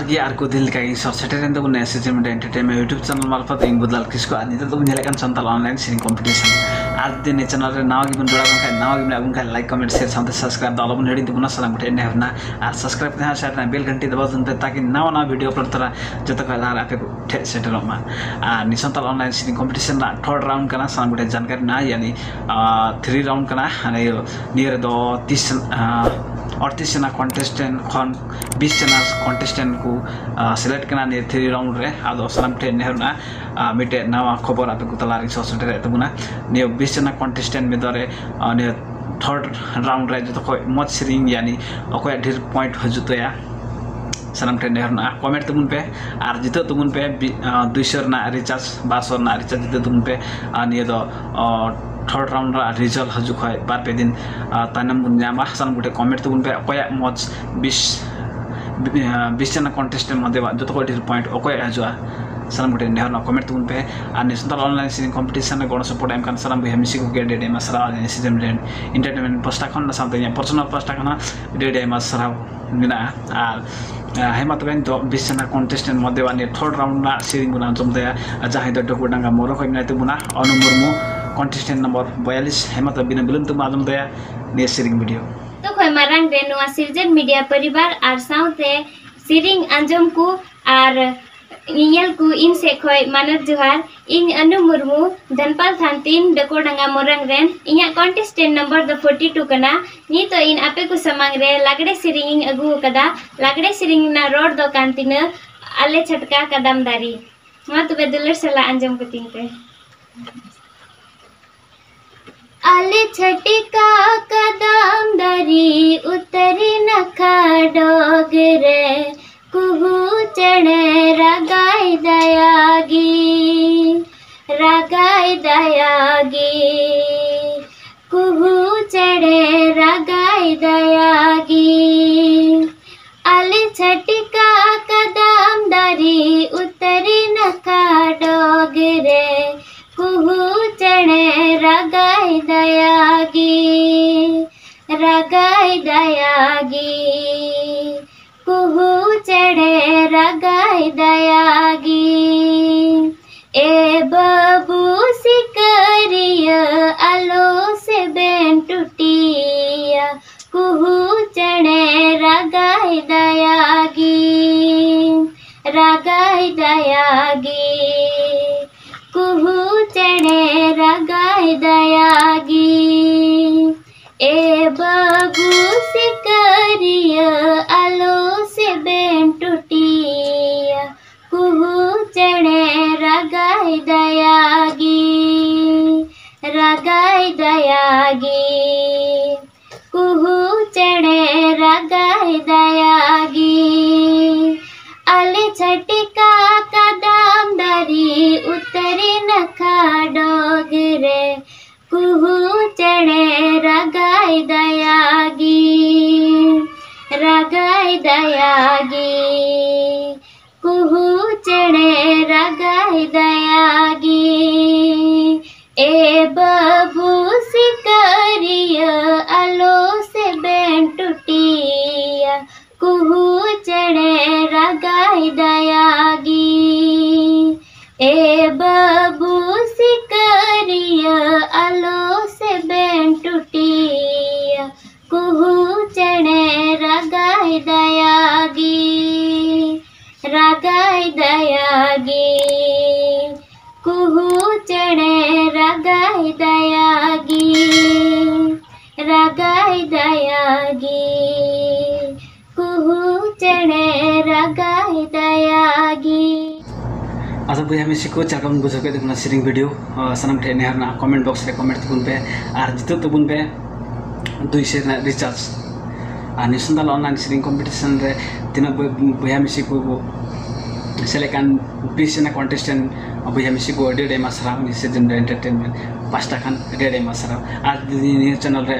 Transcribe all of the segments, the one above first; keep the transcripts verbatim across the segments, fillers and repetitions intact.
ᱤᱭᱟᱹ ᱟᱨ ᱠᱚ ᱫᱤᱱ ᱞᱮᱠᱟ ᱜᱮ ᱥᱚᱨ ᱥᱮᱴᱮᱨᱮᱱ ᱛᱟᱵᱚᱱᱟ S H M media entertainment YouTube channel ᱢᱟᱨᱯᱷᱚᱛ᱾ ᱤᱧ ᱵᱩᱫᱷᱞᱟᱞ ᱠᱤᱥᱠᱩ, ᱟᱨ ᱱᱤᱛᱚᱜ ᱫᱚᱵᱚᱱ ᱧᱮᱞᱮᱫ ᱠᱟᱱ ᱥᱟᱱᱛᱟᱲ ᱚᱱᱞᱟᱭᱤᱱ ᱥᱮᱨᱮᱧ ᱠᱚᱢᱯᱤᱴᱤᱥᱚᱱ᱾ ᱟᱨ ᱡᱩᱫᱤ ᱱᱤᱭᱟᱹ ᱪᱮᱱᱮᱞ ᱨᱮ ᱱᱟᱣᱟ ᱜᱮᱵᱚᱱ ᱡᱚᱲᱟᱣ ᱞᱮᱱᱠᱷᱟᱱ, ᱱᱟᱣᱟ ᱜᱮ ᱢᱮᱱᱟᱜ ᱵᱚᱱ ᱠᱷᱟᱱ, ᱞᱟᱭᱤᱠ, ᱠᱚᱢᱮᱱᱴ, ᱥᱮᱭᱟᱨ ᱥᱟᱶᱛᱮ ᱥᱟᱵᱥᱠᱨᱟᱭᱤᱵ ᱫᱚ ᱟᱞᱚᱵᱚᱱ ᱦᱤᱲᱤᱧ ᱛᱟᱵᱚᱱᱟ᱾ ᱥᱟᱱᱟᱢ ᱠᱚᱴᱷᱮᱱ ᱱᱮᱦᱚᱨ ᱨᱮᱱᱟᱜ, ᱟᱨ ᱥᱟᱵᱥᱠᱨᱟᱭᱤᱵ ᱛᱮᱦᱚᱸ ᱥᱟᱭᱤᱰ ᱨᱮᱱᱟᱜ ᱵᱮᱞ ᱜᱷᱟᱱᱴᱤ ᱫᱟᱵᱟᱣ ᱛᱟᱵᱚᱱ ᱯᱮ, ᱛᱟᱠᱤ ᱱᱟᱣᱟ ᱱᱟᱣᱟ ᱵᱷᱤᱰᱤᱭᱳ ᱟᱯᱞᱳᱰ ᱛᱚᱨᱟ ᱡᱚᱛᱚ ᱠᱷᱚᱱ ᱞᱟᱦᱟ ᱨᱮ ᱟᱯᱮ ᱠᱚ ᱴᱷᱮᱱ ᱥᱮᱴᱮᱨᱚᱜ ᱢᱟ᱾ ᱟᱨ ᱱᱤᱭᱟᱹ ᱥᱟᱱᱛᱟᱲ ᱚᱱᱞᱟᱭᱤᱱ ᱥᱮᱨᱮᱧ ᱠᱚᱢᱯᱤᱴᱤᱥᱚᱱ ᱨᱮᱱᱟᱜ ᱛᱷᱟᱨᱰ ᱨᱟᱣᱩᱱᱰ ᱠᱟᱱᱟ, ᱥᱟᱱᱟᱢ ᱠᱚᱴᱷᱮᱱ ᱡᱟᱱᱠᱟᱨᱤ ᱢᱮᱱᱟᱜᱼᱟ, ᱭᱟᱱᱤ ᱛᱷᱨᱤ ᱨᱟᱣᱩᱱᱰ ᱠᱟᱱᱟ᱾ ᱱᱤᱭᱟᱹ, ᱱᱤᱭᱟᱹ ᱨᱮᱫᱚ ᱛᱤᱥ, ᱟᱨ, ᱟᱴᱷᱨᱚ ᱡᱚᱱᱟ ᱠᱚᱱᱴᱮᱥᱴᱮᱱᱴ ᱠᱷᱚᱱ ᱵᱤᱥ ᱡᱚᱱᱟ ᱠᱚᱱᱴᱮᱥᱴᱮᱱᱴ ᱠᱚ, ᱟᱨ, ᱥᱤᱞᱮᱠᱴ ᱠᱟᱱᱟ ᱱᱤᱭᱟᱹ ᱛᱷᱨᱤ ᱨᱟᱣᱩᱱᱰ ᱨᱮ᱾ ᱟᱫᱚ ᱥᱟᱱᱟᱢ ᱴᱷᱮᱱ ᱱᱮᱦᱚᱨ ᱢᱮᱱᱟᱜᱼᱟ, ᱟᱨ, ᱢᱤᱫᱴᱮᱡ ᱱᱟᱣᱟ ᱠᱷᱚᱵᱚᱨ ᱟᱯᱮ ᱠᱚ ᱛᱟᱞᱟ ᱨᱤᱧ ᱥᱚᱦᱚᱨ ᱥᱮᱴᱮᱨᱮᱫ ᱛᱟᱵᱚᱱᱟ᱾ ᱱᱤᱭᱟᱹ ᱵᱤᱥ ᱡᱚᱱᱟ ᱠᱚᱱᱴᱮᱥᱴᱮᱱᱴ ᱢᱮᱫ ᱨᱮ, ᱟᱨ, ᱱᱤᱭᱟᱹ ᱛᱷᱟᱨᱰ ᱨᱟᱣᱩᱱᱰ ᱨᱮ ᱡᱚᱛᱚ ᱠᱷᱚᱱ ᱢᱚᱡᱽ ᱥᱮᱨᱮᱧ, ᱭᱟᱱᱤ ᱚᱠᱚᱭᱟᱜ ᱰᱷᱮᱨ ᱯᱚᱭᱮᱱᱴ ᱦᱤᱡᱩᱜ ᱛᱟᱭᱟ, ᱥᱟᱱᱟᱢ ᱴᱷᱮᱱ ᱱᱮᱦᱚᱨ ᱢᱮᱱᱟᱜᱼᱟ, ᱠᱚᱢᱮᱱᱴ ᱛᱟᱵᱚᱱ ᱯᱮ᱾ ᱟᱨ ᱡᱤᱛᱟᱹᱜ ᱛᱟᱵᱚᱱ ᱯᱮ ᱵᱤ-, ᱟᱨ, ᱫᱩᱭᱥᱚ ᱨᱮᱱᱟᱜ ᱨᱤᱪᱟᱨᱡᱽ, ᱵᱟᱨᱥᱚ ᱨᱮᱱᱟᱜ ᱨᱤᱪᱟᱨᱡᱽ ᱡᱤᱛᱟᱹᱜ ᱛᱟᱵᱚᱱ ᱯᱮ᱾ ᱟᱨ ᱱᱤᱭᱟᱹ ᱫᱚ, ᱟᱨ, ᱛᱷᱟᱨᱰ ᱨᱟᱣᱩᱱᱰ ᱨᱮᱱᱟᱜ ᱨᱮᱡᱟᱞᱴ ᱦᱤᱡᱩᱜ ᱠᱷᱚᱱ ᱵᱟᱨ ᱯᱮ ᱫᱤᱱ, ᱟᱨ, ᱛᱟᱭᱱᱚᱢ ᱵᱚᱱ ᱧᱟᱢᱟ᱾ ᱥᱟᱱᱟᱢ ᱠᱚᱴᱷᱮᱱ ᱠᱚᱢᱮᱱᱴ ᱛᱟᱵᱚᱱ ᱯᱮ, ᱚᱠᱚᱭᱟᱜ ᱢᱚᱡᱽ ᱵᱤᱥ, ᱵᱤ-, ᱟᱨ, ᱵᱤᱥ ᱡᱚᱱᱟ ᱠᱚᱱᱴᱮᱥᱴᱮᱱᱴ ᱢᱚᱫᱽᱫᱷᱮ ᱡᱚᱛᱚ ᱠᱷᱚᱱ ᱰᱷᱮᱨ ᱯᱚᱭᱮᱱᱴ ᱚᱠᱚᱭᱟᱜ ᱦᱤᱡᱩᱜᱼᱟ, ᱥᱟᱱᱟᱢ ᱠᱚᱴᱷᱮᱱ ᱱᱮᱦᱚᱨ ᱨᱮᱱᱟᱜ, ᱠᱚᱢᱮᱱᱴ ᱛᱟᱵᱚᱱ ᱯᱮ᱾ ᱟᱨ ᱱᱤᱭᱟᱹ ᱥᱟᱱᱛᱟᱲ ᱚᱱᱞᱟᱭᱤᱱ ᱥᱮᱨᱮᱧ ᱠᱚᱢᱯᱤᱴᱤᱥᱚᱱ ᱨᱮ ᱜᱚᱲᱚ ᱥᱚᱯᱚᱦᱚᱫ ᱮᱢ ᱠᱟᱱ ᱥᱟᱱᱟᱢ ᱵᱚᱭᱦᱟ ᱢᱤᱥᱤ ᱠᱚᱜᱮ ᱟᱹᱰᱤ ᱟᱹᱰᱤ ᱟᱭᱢᱟ ᱥᱟᱨᱦᱟᱣ᱾ ᱮᱱᱴᱟᱨᱴᱮᱱᱢᱮᱱᱴ ᱯᱟᱥᱴᱟ ᱠᱷᱚᱱ, ᱚᱱᱟ ᱥᱟᱶᱛᱮ ᱤᱧᱟᱹᱜ ᱯᱟᱨᱥᱚᱱᱟᱞ ᱯᱟᱥᱴᱟ ᱠᱷᱚᱱ ᱦᱚᱸ ᱟᱹᱰᱤ ᱟᱹᱰᱤ ᱟᱭᱢᱟ ᱥᱟᱨᱦᱟᱣ ᱢᱮᱱᱟᱜᱼᱟ᱾ ᱟᱨ, ᱟᱨ, ᱦᱮᱸ ᱢᱟ ᱛᱚᱵᱮ, ᱱᱤᱛᱚᱜ ᱵᱤᱥ ᱡᱚᱱᱟ ᱠᱚᱱᱴᱮᱥᱴᱮᱱᱴ ᱢᱚᱫᱽᱫᱷᱮ ᱟᱨ ᱱᱤᱭᱟᱹ ᱛᱷᱟᱨᱰ ᱨᱟᱣᱩᱱᱰ ᱨᱮᱱᱟᱜ ᱥᱮᱨᱮᱧ ᱵᱚᱱ ᱟᱸᱡᱚᱢ ᱛᱟᱭᱟ᱾ ᱟᱨ ᱡᱟᱦᱟᱸᱭ ᱫᱚ ᱰᱟᱹᱠᱩᱨ ᱰᱟᱸᱜᱟ ᱢᱚᱨᱚ ᱠᱷᱚᱱ ᱢᱮᱱᱟᱭ ᱛᱟᱵᱚᱱᱟ, ᱚᱱᱩ ᱢᱩᱨᱢᱩ, ᱠᱚᱱᱴᱮᱥᱴᱮᱱᱴ ᱱᱚᱢᱵᱚᱨ ᱵᱚᱭᱟᱞᱤᱥ᱾ ᱦᱮᱸ ᱢᱟ ᱛᱚᱵᱮ, ᱵᱤᱱᱟᱹ ᱵᱤᱞᱚᱢ ᱛᱮᱵᱚᱱ ᱟᱸᱡᱚᱢ ᱛᱟᱭᱟ ᱱᱤᱭᱟᱹ ᱥᱮᱨᱮᱧ ᱵᱷᱤᱰᱤᱭᱳ᱾ ᱡᱚᱛᱚ ᱠᱷᱚᱱ ᱢᱟᱨᱟᱝ ᱨᱮ ᱱᱚᱣᱟ ᱥᱤᱨᱡᱚᱱ ᱢᱤᱰᱤᱭᱟ ᱯᱚᱨᱤᱵᱟᱨ ᱟᱨ ᱥᱟᱶᱛᱮ ᱥᱮᱨᱮᱧ ᱟᱸᱡᱚᱢ ᱠᱚ ᱟᱨ ᱧᱮᱧᱮᱞ ᱠᱚ ᱤᱧ ᱥᱮᱫ ᱠᱷᱚᱱ ᱢᱟᱱᱚᱛ ᱡᱚᱦᱟᱨ᱾ ᱤᱧ ᱟᱹᱱᱩ ᱢᱩᱨᱢᱩ, ᱫᱷᱟᱱᱯᱟᱞ ᱛᱷᱟᱱ ᱛᱤᱱ, ᱰᱟᱹᱠᱩᱨ ᱰᱟᱸᱜᱟ ᱢᱚᱨᱟᱝ ᱨᱮᱱ᱾ ᱤᱧᱟᱹᱜ ᱠᱚᱱᱴᱮᱥᱴᱮᱱᱴ ᱱᱚᱢᱵᱚᱨ ᱫᱚ ᱯᱷᱳᱨᱴᱤ ᱴᱩ ᱠᱟᱱᱟ᱾ ᱱᱤᱛᱚᱜ ᱤᱧ ᱟᱯᱮ ᱠᱚ ᱥᱟᱢᱟᱝ ᱨᱮ ᱞᱟᱜᱽᱲᱮ ᱥᱮᱨᱮᱧ ᱤᱧ ᱟᱹᱜᱩ ᱟᱠᱟᱫᱟ᱾ ᱞᱟᱜᱽᱲᱮ ᱥᱮᱨᱮᱧ ᱨᱮᱱᱟᱜ ᱨᱚᱲ ᱫᱚ ᱠᱟᱱ ᱛᱤᱧᱟᱹ ᱟᱞᱮ ᱪᱷᱟᱴᱠᱟ ᱠᱟᱫᱟᱢ ᱫᱟᱨᱮ᱾ ᱢᱟ ᱛᱚᱵᱮ ᱫᱩᱞᱟᱹᱲ ᱥᱟᱞᱟᱜ ᱟᱸᱡᱚᱢ ᱠᱟᱹᱛᱤᱧ ᱯᱮ᱾ ᱟᱞᱮ ᱪᱷᱟᱹᱴᱠᱟ ᱠᱟᱫᱟᱢ ᱫᱟᱨᱮ ᱩᱛᱟᱹᱨ ᱱᱟᱠᱷᱟ ᱰᱚᱜᱽ ᱨᱮ, ᱠᱩᱦᱩ ᱪᱮᱬᱮ ᱨᱟᱜᱟᱭ ᱫᱟᱭᱟᱜᱮ, ᱨᱟᱜᱟᱭ ᱫᱟᱭᱟᱜᱮ, ᱠᱩᱦᱩ ᱪᱮᱬᱮ ᱨᱟᱜᱟᱭ ᱫᱟᱭᱟᱜᱮ᱾ ᱟᱞᱮ ᱪᱷᱟᱹᱴᱠᱟ ᱠᱟᱫᱟᱢ ᱫᱟᱨᱮ ᱩᱛᱟᱹᱨ ᱱᱟᱠᱷᱟ ᱰᱚᱜᱽ ᱨᱮ, ᱠᱩᱦᱩ ᱪᱮᱬᱮ ᱨᱟᱜᱟᱭ ᱫᱟᱭᱟᱜᱮ, ᱨᱟᱜᱟᱭ ᱫᱟᱭᱟᱜᱮ, ᱠᱩᱦᱩ ᱪᱮᱬᱮ ᱨᱟᱜᱟᱭ ᱫᱟᱭᱟ ᱜᱮ᱾ ᱮ ᱵᱟᱹᱵᱩ ᱥᱤᱠᱟᱹᱨᱤᱭᱟᱹ, ᱟᱞᱚ ᱥᱮᱵᱮᱱ ᱴᱩᱴᱤᱭᱟ, ᱠᱩᱦᱩ ᱪᱮᱬᱮ ᱨᱟᱜᱟᱭ ᱫᱟᱭᱟ ᱜᱮ, ᱨᱟᱜᱟᱭ ᱫᱟᱭᱟ ᱜᱮ, ᱠᱩᱦᱩ ᱪᱮᱬᱮ ᱨᱟᱜᱟᱭ ᱫᱟᱭᱟ ᱜᱮ᱾ ᱮ ᱵᱟᱹᱵᱩ ᱥᱤᱠᱟᱹᱨᱤᱭᱟᱹ, ᱟᱞᱚ ᱥᱮᱵᱮᱱ ᱴᱩᱴᱤᱭᱟ, ᱠᱩᱦᱩ ᱪᱮᱬᱮ ᱨᱟᱜᱟᱭ ᱫᱟᱭᱟ ᱜᱮ, ᱨᱟᱜᱟᱭ ᱫᱟᱭᱟ ᱜᱮ, ᱠᱩᱦᱩ ᱪᱮᱬᱮ ᱨᱟᱜᱟᱭ ᱫᱟᱭᱟ ᱜᱮ᱾ ᱟᱞᱮ ᱪᱷᱟᱹᱴᱠᱟ ᱠᱟᱫᱟᱢ ᱫᱟᱨᱮ ᱩᱛᱟᱹᱨ ᱱᱟᱠᱷᱟ ᱰᱚᱜᱽ ᱨᱮ, ᱠᱩᱦᱩ ᱪᱮᱬᱮ ᱨᱟᱜᱟᱭ ᱫᱟᱭᱟ ᱜᱮ, ᱨᱟᱜᱟᱭ ᱫᱟᱭᱟ ᱜᱮ, ᱠᱩᱦᱩ ᱪᱮᱬᱮ ᱨᱟᱜᱟᱭ ᱫᱟᱭᱟ ᱜᱮ᱾ ᱮ ᱵᱟᱹᱵᱩ ᱥᱤᱠᱟᱹᱨᱤᱭᱟᱹ, ᱟᱞᱚ ᱥᱮᱵᱮᱱ ᱴᱩᱴᱤᱭᱟ, ᱠᱩᱦᱩ ᱪᱮᱬᱮ ᱨᱟᱜᱟᱭ ᱫᱟᱭᱟ ᱜᱮ᱾ ᱮ ᱵᱟᱹᱵᱩ ᱥᱤᱠᱟᱹᱨᱤᱭᱟᱹ, ᱟᱞᱚ ᱥᱮᱵᱮᱱ ᱴᱩᱴᱤᱭᱟ, ᱠᱩᱦᱩ ᱪᱮᱬᱮ ᱨᱟᱜᱟᱭ ᱫᱟᱭᱟ ᱜᱮ, ᱨᱟᱜᱟᱭ ᱫᱟᱭᱟ ᱜᱮ, ᱠᱩᱦᱩ ᱪᱮᱬᱮ ᱨᱟᱜᱟᱭ ᱫᱟᱭᱟ ᱜᱮ, ᱨᱟᱜᱟᱭ ᱫᱟᱭᱟ ᱜᱮ, ᱠᱩᱦᱩ ᱪᱮᱬᱮ ᱨᱟᱜᱟᱭ ᱫᱟᱭᱟ ᱜᱮ᱾ ᱟᱫᱚ ᱵᱚᱭᱦᱟ ᱢᱤᱥᱤ ᱠᱚ, ᱪᱮᱫ ᱞᱮᱠᱟ ᱵᱚᱱ ᱵᱩᱡᱷᱟᱹᱣ ᱠᱮᱫ ᱛᱟᱵᱚᱱᱟ ᱥᱮᱨᱮᱧ video? ᱟᱨ ᱥᱟᱱᱟᱢ ᱴᱷᱮᱱ ᱱᱮᱦᱚᱨ ᱨᱮᱱᱟᱜ comment box ᱨᱮ comment ᱛᱟᱵᱚᱱ ᱯᱮ ᱟᱨ ᱡᱤᱛᱟᱹᱜ ᱛᱟᱵᱚᱱ ᱯᱮ ᱫᱩᱭᱥᱚ ᱨᱮᱱᱟᱜ recharge᱾ ᱟᱨ ᱱᱤᱭᱟᱹ ᱥᱟᱱᱛᱟᱲ online ᱥᱮᱨᱮᱧ competition ᱨᱮ ᱛᱤᱱᱟᱹᱜ ᱵᱚᱭ-, ᱵᱚᱭᱦᱟ ᱢᱤᱥᱤ ᱠᱚ ᱥᱮᱞᱮᱫ ᱠᱟᱱ ᱵᱤᱥ ᱡᱚᱱᱟ contestant ᱵᱚᱭᱦᱟ ᱢᱤᱥᱤ ᱠᱚ ᱟᱹᱰᱤ ᱟᱹᱰᱤ ᱟᱭᱢᱟ ᱥᱟᱨᱦᱟᱣ ᱱᱤᱭᱟᱹ ᱥᱤᱡᱤᱱ ᱨᱮ entertainment ᱯᱟᱥᱴᱟ ᱠᱷᱚᱱ ᱟᱹᱰᱤ ᱟᱹᱰᱤ ᱟᱭᱢᱟ ᱥᱟᱨᱦᱟᱣ᱾ ᱟᱨ ᱡᱩᱫᱤ ᱱᱤᱭᱟᱹ channel ᱨᱮ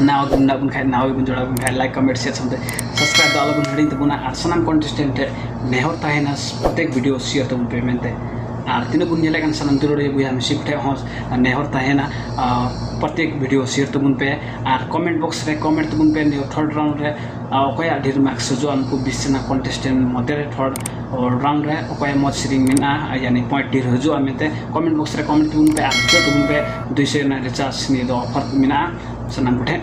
ᱱᱟᱣᱟ ᱜᱮ ᱢᱮᱱᱟᱜ ᱵᱚᱱ ᱠᱷᱟᱱ, ᱱᱟᱣᱟ ᱜᱮᱵᱚᱱ ᱡᱚᱲᱟᱣ ᱵᱚᱱ ᱠᱷᱟᱱ, like, comment, share ᱥᱟᱶᱛᱮ subscribe ᱫᱚ ᱟᱞᱚᱵᱚᱱ ᱦᱤᱲᱤᱧ ᱛᱟᱵᱚᱱᱟ᱾ ᱟᱨ ᱥᱟᱱᱟᱢ contestant ᱴᱷᱮᱱ ᱱᱮᱦᱚᱨ ᱛᱟᱦᱮᱱᱟ ᱯᱨᱚᱛᱮᱠ video share ᱛᱟᱵᱚᱱ ᱯᱮ ᱢᱮᱱᱛᱮ᱾ ᱟᱨ ᱛᱤᱱᱟᱹᱜ ᱵᱚᱱ ᱧᱮᱞᱮᱫ ᱠᱟᱱ ᱥᱟᱱᱟᱢ ᱫᱩᱞᱟᱹᱲᱤᱭᱟᱹ ᱵᱚᱭᱦᱟ ᱢᱤᱥᱤ ᱠᱚᱴᱷᱮᱱ ᱦᱚᱸ ᱱᱮᱦᱚᱨ ᱛᱟᱦᱮᱱᱟ, ᱟᱨ ᱯᱨᱚᱛᱮᱠ video share ᱛᱟᱵᱚᱱ ᱯᱮ, ᱟᱨ comment box ᱨᱮ comment ᱛᱟᱵᱚᱱ ᱯᱮ, ᱱᱤᱭᱟᱹ third round ᱨᱮ ᱟᱨ ᱚᱠᱚᱭᱟᱜ ᱰᱷᱮᱨ marks ᱦᱤᱡᱩᱜᱼᱟ, ᱩᱱᱠᱩ ᱵᱤᱥ ᱡᱚᱱᱟ contestant ᱢᱚᱫᱽᱫᱷᱮ ᱨᱮ third round ᱨᱮ ᱚᱠᱚᱭᱟᱜ ᱢᱚᱡᱽ ᱥᱮᱨᱮᱧ ᱢᱮᱱᱟᱜᱼᱟ, ᱭᱟᱱᱤ point ᱰᱷᱮᱨ ᱦᱤᱡᱩᱜᱼᱟ ᱢᱮᱱᱛᱮ comment box ᱨᱮ comment ᱛᱟᱵᱚᱱ ᱯᱮ᱾ ᱟᱨ ᱵᱩᱡᱷᱟᱹᱣ ᱛᱟᱵᱚᱱ ᱯᱮ, ᱫᱩᱭᱥᱚ ᱨᱮᱱᱟᱜ recharge ᱱᱤᱭᱟᱹ ᱫᱚ offer ᱢᱮᱱᱟᱜᱼᱟ ᱥᱟᱱᱟᱢ ᱠᱚᱴᱷᱮᱱ᱾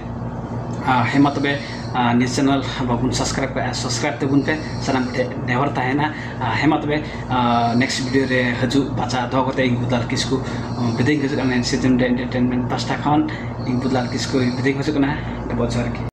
ᱟᱨ ᱦᱮᱸ ᱢᱟ ᱛᱚᱵᱮ, ᱟᱨ ᱱᱤᱭᱟᱹ channel ᱵᱟᱵᱚᱱ subscribe ᱠᱟᱜᱼᱟ, subscribe ᱛᱟᱵᱚᱱ ᱯᱮ, ᱥᱟᱱᱟᱢ ᱠᱚᱴᱷᱮᱱ ᱱᱮᱦᱚᱨ ᱛᱟᱦᱮᱱᱟ᱾ ᱟᱨ ᱦᱮᱸ ᱢᱟ ᱛᱚᱵᱮ, ᱟᱨ next video ᱨᱮ ᱦᱤᱡᱩᱜ ᱵᱟᱪᱷᱟ ᱫᱚᱦᱚ ᱠᱟᱛᱮ ᱤᱧ ᱵᱩᱫᱷᱞᱟᱞ ᱠᱤᱥᱠᱩ, ᱟᱨ ᱵᱤᱫᱟᱹᱭ ᱦᱤᱡᱩᱜ ᱠᱟᱱᱟ ᱮᱱ ᱥᱤ ᱡᱮᱢ ᱰᱮ Entertainment ᱯᱟᱥᱴᱟ ᱠᱷᱚᱱ᱾ ᱤᱧ ᱵᱩᱫᱷᱞᱟᱞ ᱠᱤᱥᱠᱩ ᱵᱤᱫᱟᱹᱭ ᱦᱤᱡᱩᱜ ᱠᱟᱱᱟ᱾ ᱰᱚᱵᱚᱜ ᱡᱚᱦᱟᱨ ᱜᱮ᱾